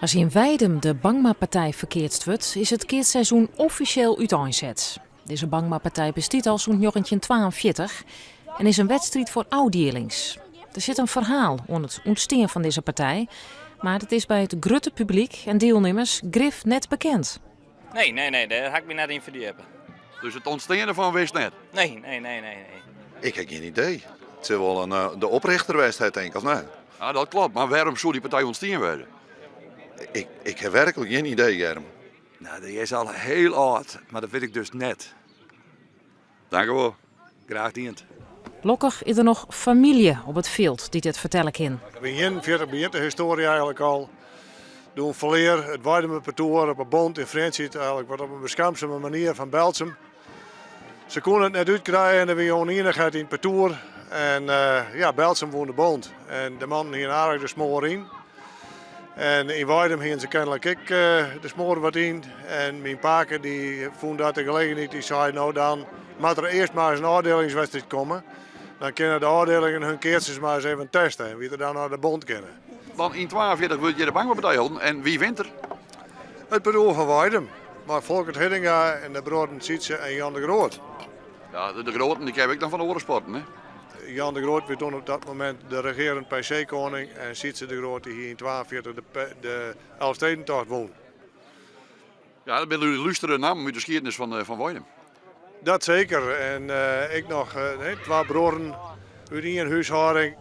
As yn Weidum de Bangmapartij ferkeatst wurdt, is it keatsseizoen offisjeel úteinset. Dizze Bangmapartij bestiet al sûnt 1942 en is in wedstriid foar ôfdielings. Der sit in ferhaal oan it ûntstean fan dizze partij, mar dat is by it grutte publyk en dielnimmers grif net bekend. Nee, nee, nee, dêr ha ik my net yn ferdiepe. Dus it ûntstean derfan wist net? Nee, nee, nee, nee, nee. Ik ha gjin idee. It sil wol in, eh, de oprichter west ha, tink of net? Ja, dat klopt, mar wêrom soe dy partij ûntstien wêze? Ik, ik ha werklik gjin idee, Germ. Nou, dy is al hiel âld, mar dat wit ik dus net. Dankewol. Graach dien. Lokkich is der noch famylje op it fjild dy't it fertelle kin. Yn 41 begjint de histoarje eigenlik al. Doe ferlear it Weidumer partoer op 'e Bond yn Frjentsjer eigenlik wat op in beskamsume manier fan Berltsum. Se koene it net útkrije en der wie ûnienichheid yn it partoer. En ja, Berltsum wûn de Bond en de mannen hiene aardich de smoar yn. En yn Weidum hiene se kennelik ek de smoar wat yn. En myn pake dy fûn dat de gelegenheid, dy sei no dan moat der earst mar ris in ôfdielingswedstriid komme. Dan kinne de ôfdielingen hun keatsers mar ris even teste en wie't der dan nei de Bond kinne. Dan yn 42 wurdt hjir de Bangmapartij holden en wie wint der? It partoer fan Weidum, mei Folkert Hiddinga en de bruorren Sietse en Jan de Groot. Ja, de Groten dy ken ik dan fan de oare sporten, hè? Jan de Groot wie toen op dat momint de regearend PC-koning en Sietse de Groot dy hie yn 42 de, de Elfstedentocht wûn. Ja, dat binne lústere nammen út de skiednis fan, eh, fan Weidum. Dat seker. En uh, ek noch uh, twa bruorren út ien húshâlding.